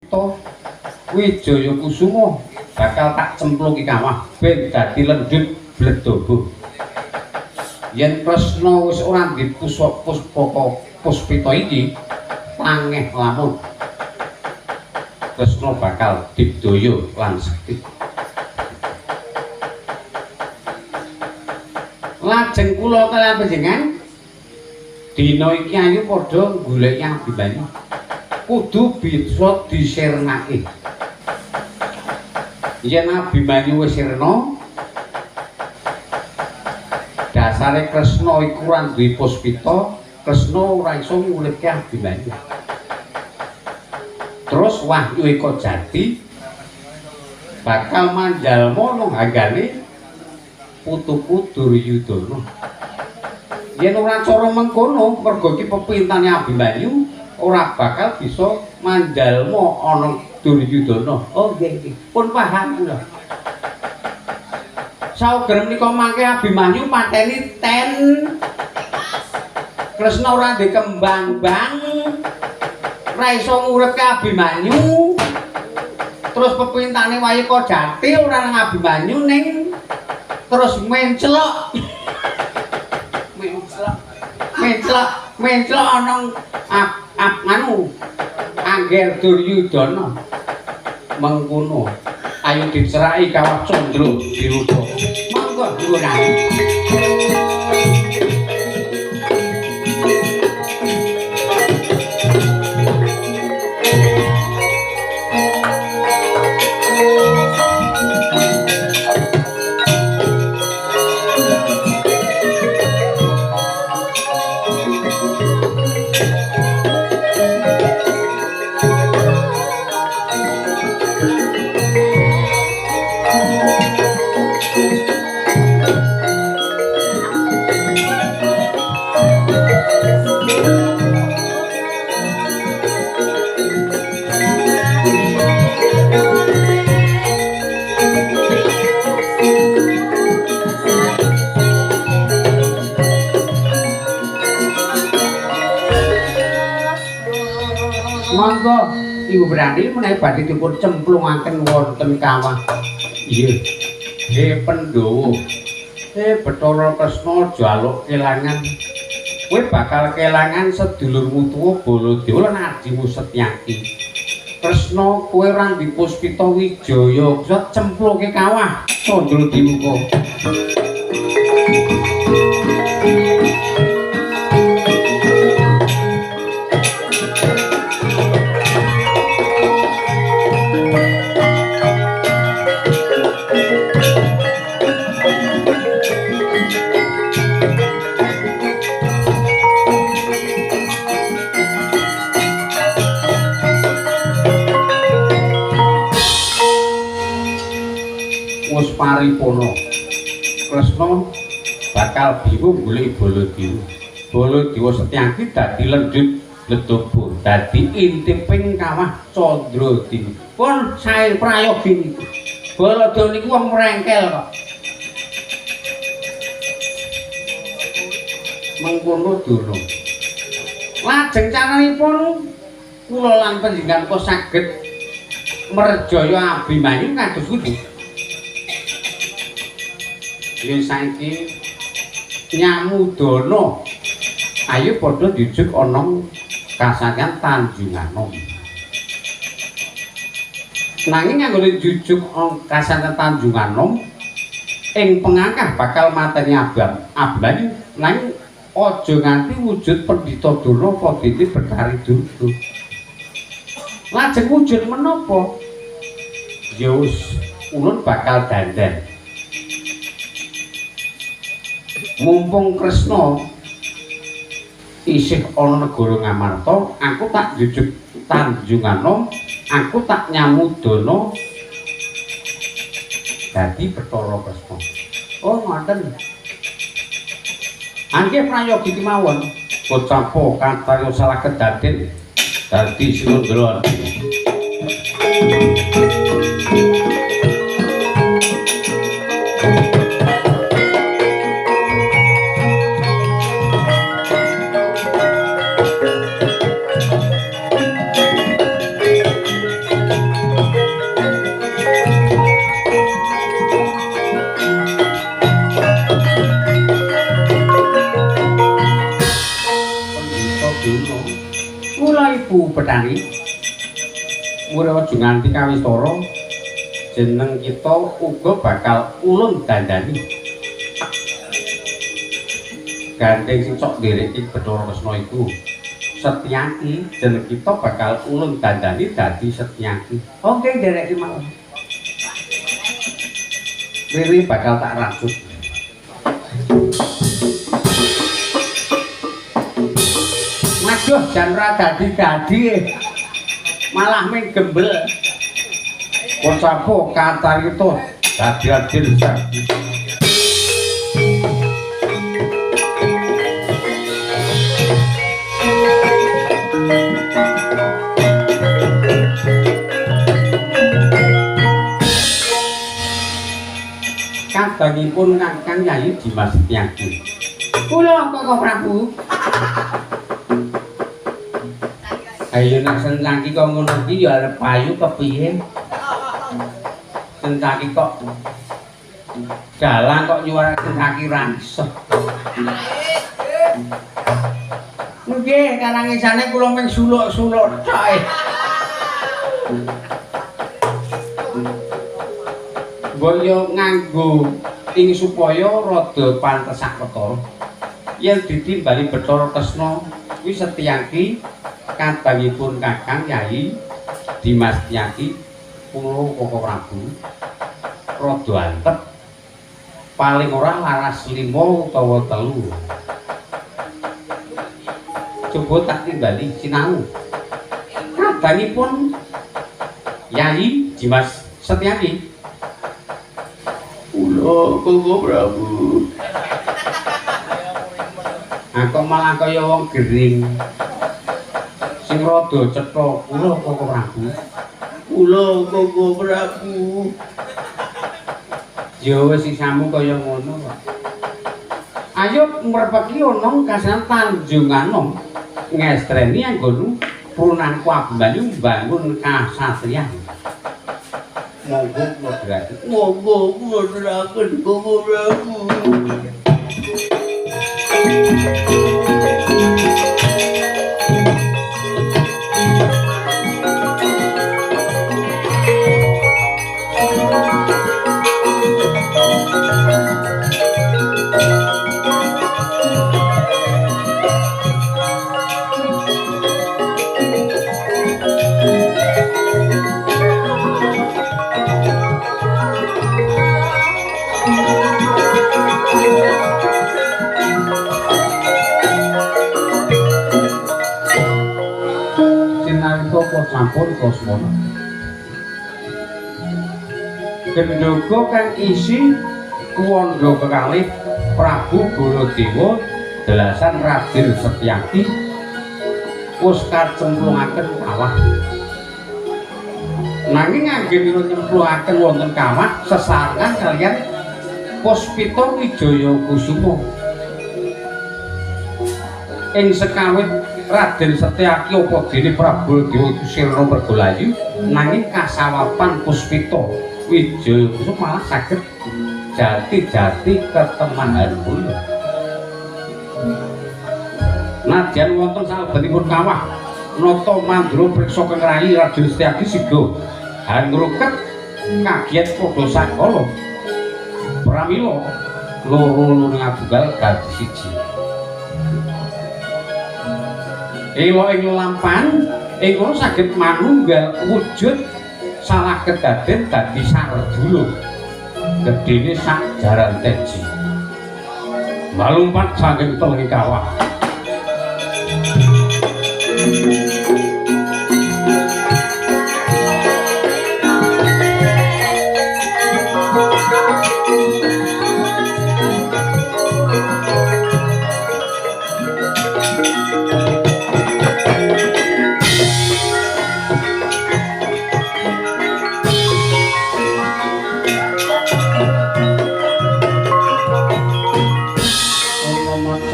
Puspita Wijaya Kusuma bakal tak cemplungke kawah ben dadi lendhut bledobo. Yen Kresna wis ora ndek puspaka Puspita iki tangeh lamun Kresna bakal digdaya lan sekti. Lajeng kula kaliyan panjenengan dina iki ayo padha goleki Abimanyu. Kudu bisa disirnake. Yen Abimanyu wis sirna, dasare Kresna iku ora duwe puspita, Kresna ora iso nguripke Abimanyu. Terus Wahyu Eka Jati bakal manjalma nang hanggane putuku Duryudana. Yen ora cara mengkono, mergo iki pepintane Abimanyu ora bakal bisa manjalma ana Duryudana. Oh nggih nggih, pun paham kula. Sauger menika mangke Abimanyu pateni ten. Kresna ora ndek kembang-bang, ora iso nguripke Abimanyu. Terus pepintane Wahyu Eka Jati ora nang Abimanyu ning terus mencelok. Mencelok. Mencelok, mencelok ana nganu Angger Duryudana. Mengkono ayo diceraki kawah Candra Dirupa. Monggo ngurani. Monggo Ibu Berani menawi badhe dipun cemplungaken wonten kawah. Iya. He Pandhawa. He Bathara Kresna jaluk kelangan. Kowe bakal kelangan sedulurmu tuwa Baladewa lan adhimu Setyaki. Kresna kowe ora ndek Puspita Wijaya, bisa cemplungke kawah Candra Dimuka. Paripurna Kresna bakal bingung golek Baladewa. Baladewa Setyaki dadi lendhut ledobo, dadi intiping kawah Candra Dimuka. Pun sae prayogi niku. Baladewa niku wong mrengkel kok. Mengkono Durna. Lajeng caranipun kula lan panjenengan kok saged merjaya Abimanyu kados pundi? Yen saiki nyamudana ayo padha jujuk ana kasatriyan Tanjunganom. Nanging anggone jujuk kasatriyan Tanjunganom ing pengangkah bakal mateni Abimanyu, nanging aja nganti wujud Pendhita Durna apa dene Bathari Durga. Lajeng wujud menapa? Ya wis ulun bakal dandan. Mumpung Kresna isih ana negara Ngamarta, aku tak jujuk Tanjunganom, aku tak nyamudana dadi Bathara Kresna. Oh ngoten. Angge prayogi kemawon, bocah katarya salah kedaden dadi sinundra. kancani. Mure aja nganti kawistara jeneng kita uga bakal ulun dandani. Gandeng sing sok ndereki Bathara Kresna iku Setyaki, jeneng kita bakal ulun dandani dadi Setyaki. Oke, ndereki mawon. Riri bakal tak rajut. Waduh, jan ora dadi-dadi. Malah ming gembel. Pocapo katarita dadi adil sakti. Kadangipun Kakang Yayi Dimas Setyaki. Kula Koko Prabu. Ayo nek Sencaki kok ngono iki ya arep payu kepiye? Sencaki kok dalang kok nyuwara Sencaki ra iso. Nggih, karangisane kula mung suluk-suluk tok. Mbok yo nganggo ing supaya rada pantes sak ketara. Yen ditimbali Bathara Kresna kuwi Setyaki kadangipun Kakang Yayi Dimas Setyaki kula Koko Prabu rada antep paling ora laras 5 utawa 3. Coba tak timbali sinau. Kadangipun Yayi Dimas Setyaki. Kula Koko Prabu. Aku malah kaya wong gering. Sing rada cetha kula Koko Prabu. Kula Koko Prabu. Ya wis sisamu kaya ngono kok. Ayo mrepeki ana kasanan Tanjunganom ngestreni anggonmu prunanku Abimanyu mbangun kasatriyan. Monggo kula dherekaken. Monggo kula dherekaken Koko Prabu. Sampun kosmono. Gendhoga kang isi kuwandha kekalih Prabu Baladewa delasan Raden Setyaki wis kacemplungaken kawah. Nanging anggenipun nyemplungaken wonten kawah sesarengan kaliyan Puspita Wijaya Kusuma. Ing sekawit Raden Setyaki apa dene Prabu Baladewa iku sirna merga layu, nanging kasawapan Puspita Wijaya Kusuma malah saged jati-jati ketemahan mulya. Nadyan wonten salebetipun kawah nata mandra priksa kang rayi Raden Setyaki siga hangruket kagiat padha sakala. Pramila loro-loro ngabunggal dadi siji. Ela ing lampahan ing kono saged manunggal wujud salah kedaden dadi sardula gedene sak jaran teji malumpat saking telenge kawah.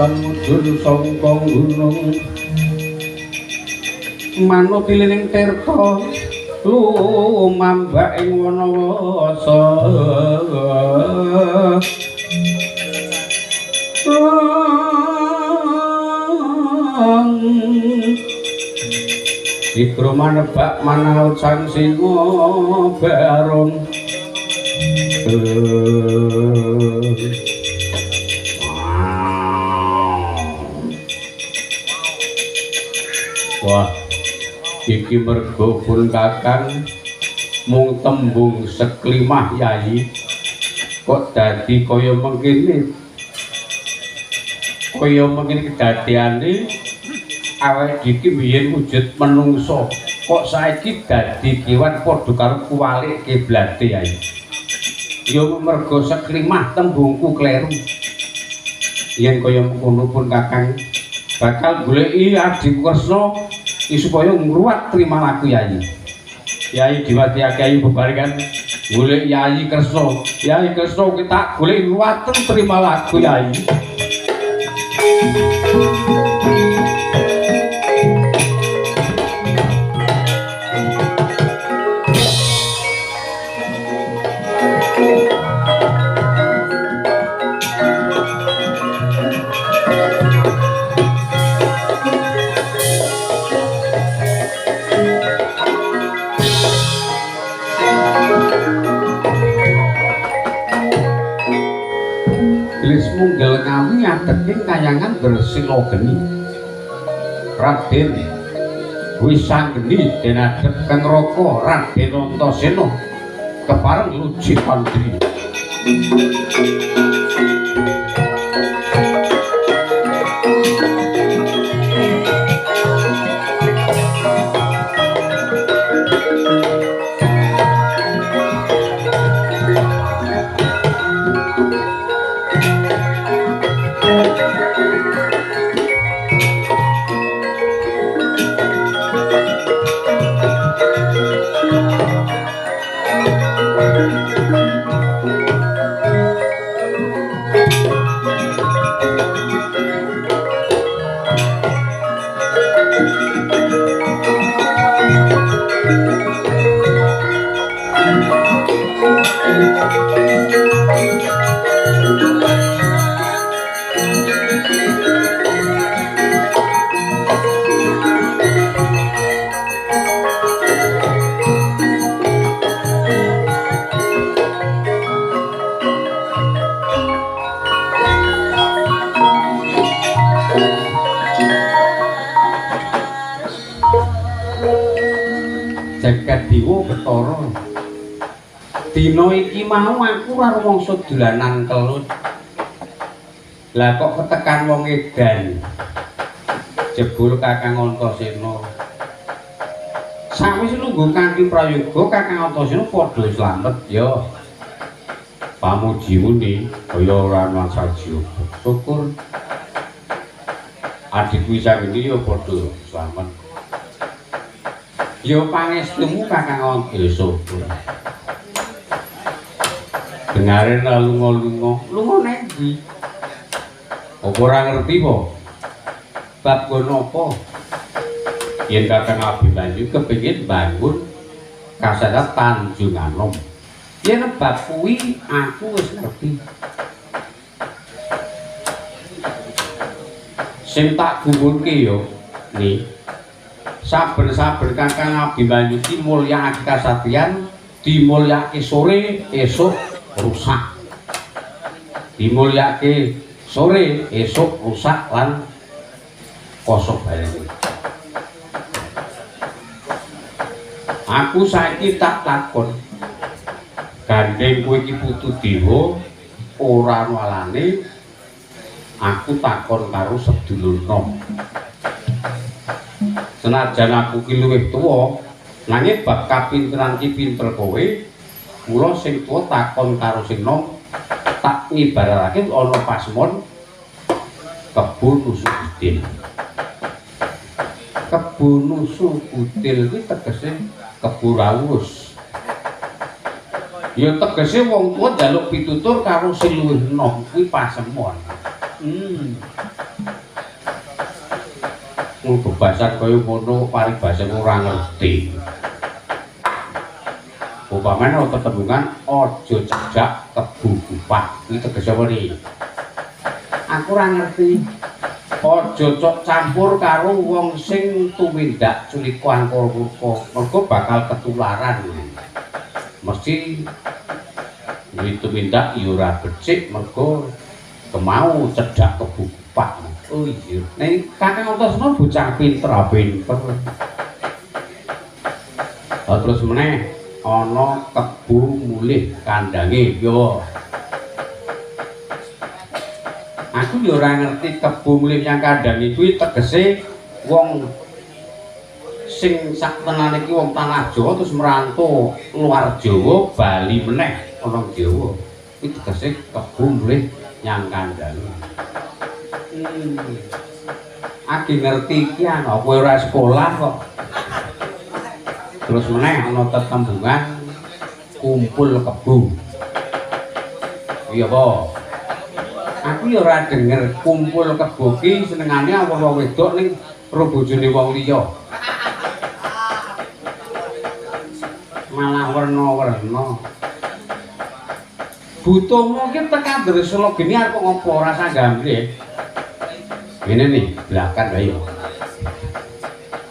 Mudhun sangka gunung manut ilining tirta lumambak ing wanawasa. Ikro manebak manaut sang singa barong. Wah, iki mergo pun kakang mung tembung seklimah yai kok dadi kaya mengkene. Kaya mengkene kedadeane awake iki biyen wujud menungso kok saiki dadi kewan padha karo kuwalik kiblate yai. Ya mergo seklimah tembungku kleru. Yen kaya mengkono pun kakang bakal goleki adhiku Kresna supaya ngruwat trima laku yai. Yai diwatiake ayu bebarengan golek Yai Kresna. Yai Kresna kita golek ngruwaten trima laku yai. Munggel Ngawi adeging kayangan bersila geni. Raden Wisanggeni den adhep kang neraka Raden Antasena kepareng luji pandri. Jagat Dewa Betara. Dina iki mau aku ora rumangsa dolanan kelut. Lah kok ketekan wong edan. Jebul Kakang Antasena. Sawise lungguh kanthi prayoga Kakang Antasena padha slamet ya. Pamujimu ni kaya ora ana saji. Syukur. Adikku Wisanggeni ya padha slamet. Ya pangestumu Kakang Antasena. Dengare lunga-lunga, lunga nang ndi? Apa ora ngerti po? Bab gono apa? Yen Kakang Abimanyu kepengin bangun kasada Tanjung Anom. Yen bab kuwi aku wis ngerti. Sing tak gumunke ya ni saben-saben Kakang Abimanyu ki mulyakake kasatriyan, dimulyakake sore esuk rusak. Dimulyakake sore esuk rusak lan kosok bareng. Aku saiki tak takon. Gandeng kowe iki putu dewa ora ana alane. Aku takon karo sedulur nom. Senajan aku ki luwih tuwa, nanging bab kapinteran ki pinter kowe. Mula sing tuwa takon karo sing nom, tak ngibaratake ana pasemon kebo nusuk kutil. Kebo nusuk kutil kuwi tegese kebo rawus. Ya tegese wong tuwa njaluk pitutur karo sing luwih nom kuwi pasemon. Mung bebasan kaya ngono paribasan ora ngerti. Upamane ana tetembungan aja cedhak kebu kupat. Kuwi tegese apa ni? Aku ora ngerti. Aja cok campur karo wong sing tumindak culika angkara murka, mergo bakal ketularan. Mesti duwe tumindak ya ora becik mergo kemau cedhak kebupak. Oh iya. Nek Kakang Antasena bocah pinter, pinter. Lah terus meneh ana kebo mulih kandange yo. Aku yo ora ngerti kebo mulih nyang kandange kuwi tegese wong sing sak tenane iki wong tanah Jawa terus merantau luar Jawa bali meneh ana Jawa. Kuwi tegese kebo mulih nyang kandange. Agi ngerti iki ana kowe ora sekolah kok. Terus meneh ana tetembungan kumpul kebo. Iya apa? Aku ya ora denger kumpul kebo ki senengane wong wedok ning ro bojone wong liya. Malah werna-werna. Butuhmu ki tekan Dresela geni arep ngopo ora sanggamble. Ngene nih, belakang wae yo.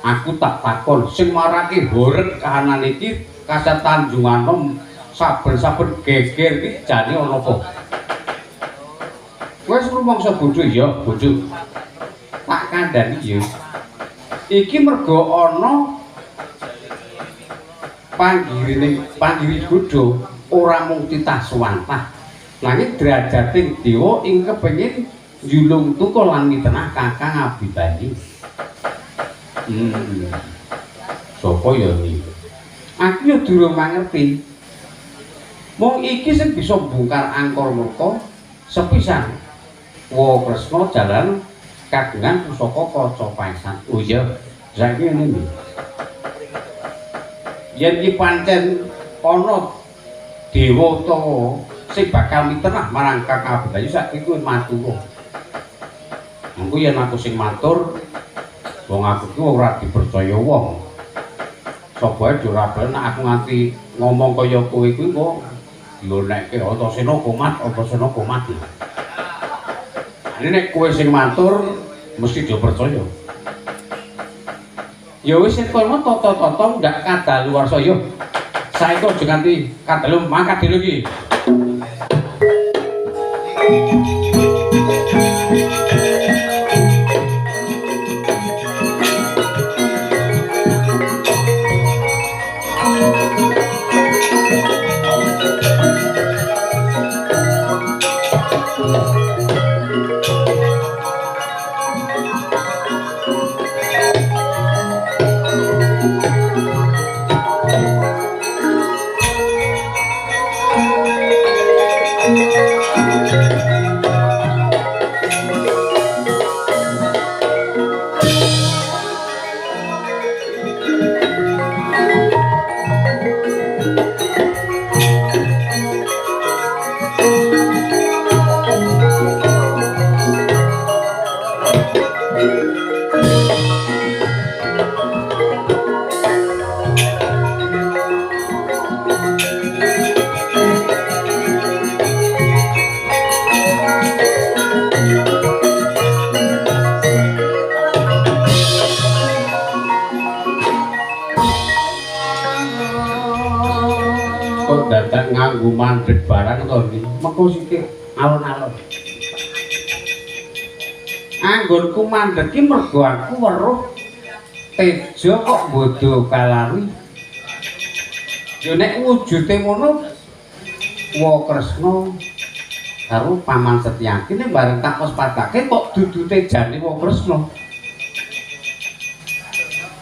Aku tak takon sing marake horeg kahanan iki Kasat Tanjunganom saben-saben geger iki jane ana apa? Wes rumangsa bodho ya, bodho. Tak kandhani ya. Iki mergo ana panggirine panggiri bodho ora mung titah suwantah. Nanging derajating dewa ing kepengin njulung tuka lan mitenah Kakang Abibanyu. Sapa ya iki? Aku ya durung mangerti. Mung iki sing bisa mbongkar angkara murka sepisan. Wa Kresna jalan kagungan pusaka kaca paesan. Oh iya, saiki ngene iki. Yen iki pancen ana dewa utawa sing bakal mitenah marang Kakang Abibanyu saiki kuwi matur. Mengko yen aku sing matur, wong aku ki ora dipercaya wong. Sapa ae ora ben nek aku nganti ngomong kaya kowe kuwi kok yo nekke Antasena komat, Antasena komat. Ini nek kowe sing matur mesti do percaya. Ya wis kono tata-tata ndak kadaluwarsa yo. Saiki aja nganti kadalu mangkat dhewe iki. Nganggo mandheg barang to iki. Mengko sithik alon-alon. Anggonku mandheg ki mergo aku weruh Tejo kok bodho kalawi. Yo nek wujude ngono Wa Kresna karo Paman Setyaki nek bareng tak waspadake kok dudu tejane Wa Kresna.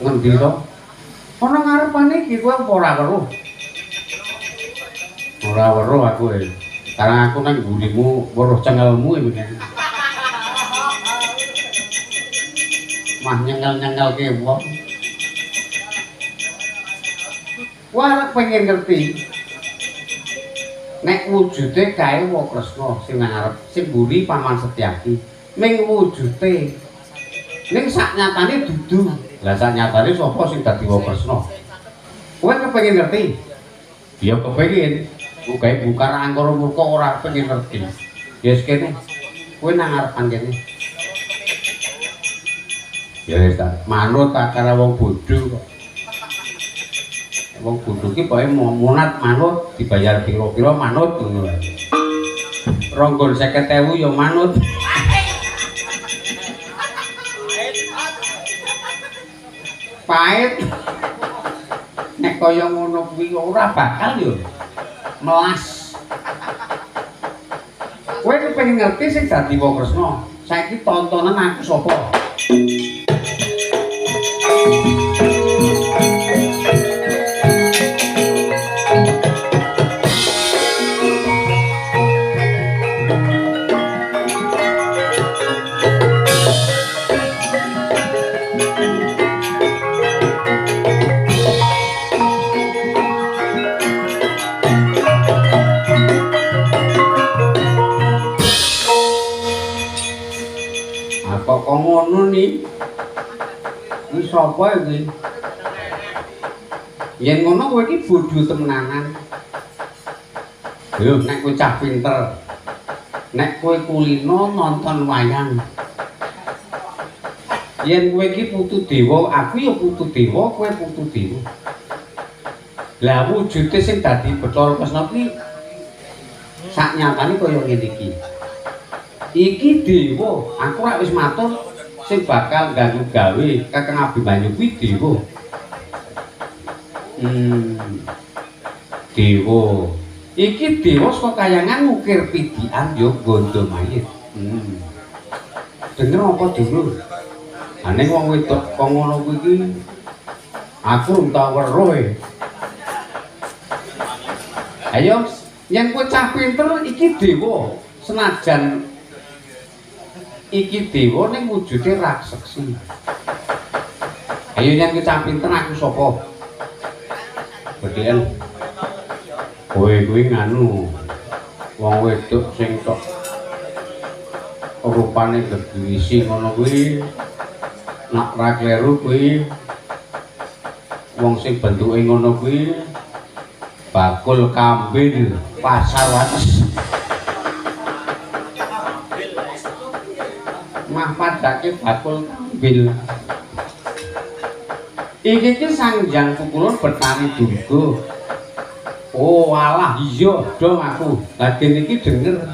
Ngendi to? Ana ngarepane iki kowe apa ora weruh? Ora weruh aku e. Karena aku nang mburimu weruh cengelmu iki. Mah nyengel-nyengelke wong. Wah, arep pengen ngerti. Nek wujude kae Wa Kresna sing nang ngarep, sing mburi Paman Setyaki. Ning wujude ning sak nyatane dudu. Lah sak nyatane sapa sing dadi Wa Kresna? Kowe kepengin ngerti? Ya kepengin. Ugae bungkar angkara murka ora pengen ngerti. Ya wis kene. Kowe nang ngarepan kene. Ya wis ta, manut ta karo wong bodho kok. Wong bodho ki pokoke monat manut, dibayar pira-pira manut ngono wae. Ronggon 50.000 ya manut. Pahit. Nek kaya ngono kuwi ora bakal yo melas. Kowe kepengin ngerti sing dadi wong Kresna. Saiki tontonan aku sapa? Kok ngono ni? Iki sapa iki? Yen ngono kowe iki bodho temenanan. Lho, nek kowe cah pinter, nek kowe kulino nonton wayang. Yen kowe iki putu dewa, aku ya putu dewa, kowe putu dewa. Lah wujude sing dadi Bathara Kresna kuwi sak nyatane kaya ngene iki. Iki dewa, aku rak wis matur sing bakal ganggu gawe Kakang Abimanyu kuwi dewa. Dewa. Iki dewa saka kayangan ngukir pidikan ya gondo mayit. Denger apa dulur? Ane wong wedok kok ngono kuwi iki aku rung tau weruh e. Ayo, yen kowe cah pinter iki dewa, senajan iki dewa ning wujude raksasa. Ayo yen kowe cah pinter aku sapa? Bedhean. Kowe kuwi nganu wong wedok sing tok rupane gegirisi ngono kuwi nak ra kleru kuwi wong sing bentuke ngono kuwi bakul kambil pasar Wates. Mah padake bakul kambil. Iki ki Sang Hyang Kukulun Betari Durga. Oh alah iya dong aku. Lah dene iki denger.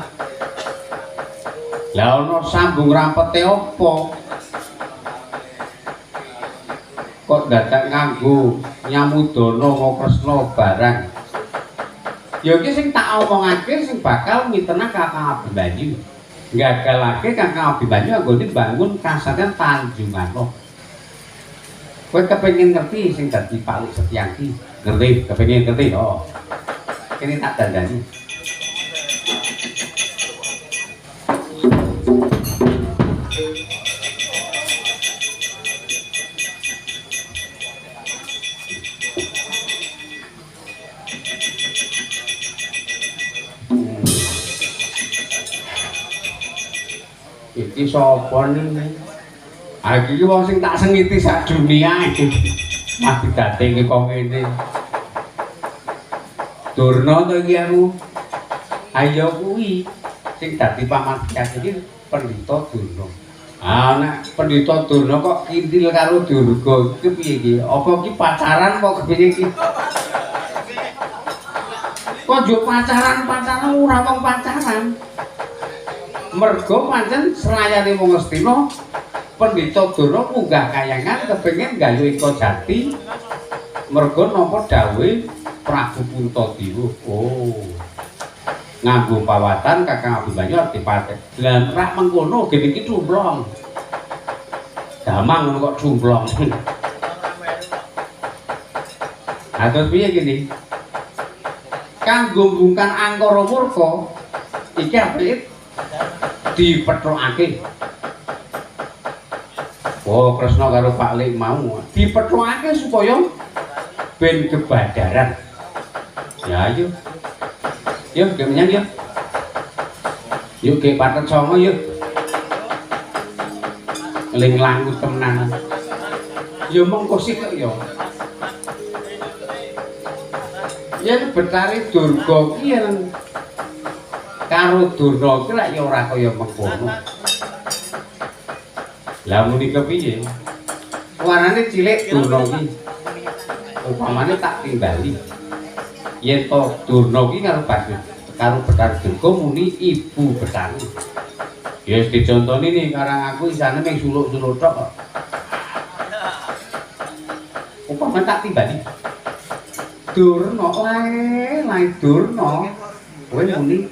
Lah ana sambung rampete apa? Kok dadak nganggo nyamudana Kresna barang. Ya iki sing tak omongake sing bakal mitenah Kakang Abimanyu. Gagalake Kakang Abimanyu anggone bangun kasatriyan Tanjunganto. Kowe kepengin ngerti sing dadi Palik Setyaki? Ngerti, kepengin ngerti. Oh. Kene tak dandani. Iki sapa ning? Iki wong sing tak sengiti sak dunia iki. Mah didatenge kok ngene. Durna to iki aku. Ayo kuwi sing dadi paman iki Pendhita Durna. Ah nek Pendhita Durna kok kintil karo Durga iki piye iki? Apa iki pacaran apa kepiye iki? Kok yo pacaran-pacaran ora wong pacaran. Mergo pancen serayane wong Astina Pendhita Durna munggah kayangan kepengin gayuh Eka Jati mergo nampa dawuhe Prabu Puntadewa. Oh. Nganggo pawatan Kakang Abimanyu arep dipateni. Lah rak mengkono gene iki cumplong. Damang ngono kok cumplong. Ha terus piye kene? Kanggo mbungkan angkara murka iki apik dipethokake. Oh, Kresna karo Pak Lik mau dipethokake supaya ben kebadaran. Ya ayo. Yuk, ge menyang yuk. Yuk ge patet songo yuk. Ling langu temenan. Ya mongko sik kok ya. Yen Betari Durga ki yen karo Durna ki lak ya ora kaya mengkono. Lah muni kepiye? Warnane cilik Durna ki. Upamane tak timbali. Yen to Durna ki karo karo Bathara Durga muni ibu Bathara. Ya wis dicontoni nih karang aku isane mung suluk-suluk tok kok. Upamane tak timbali. Durna lae, lae Durna. Kowe muni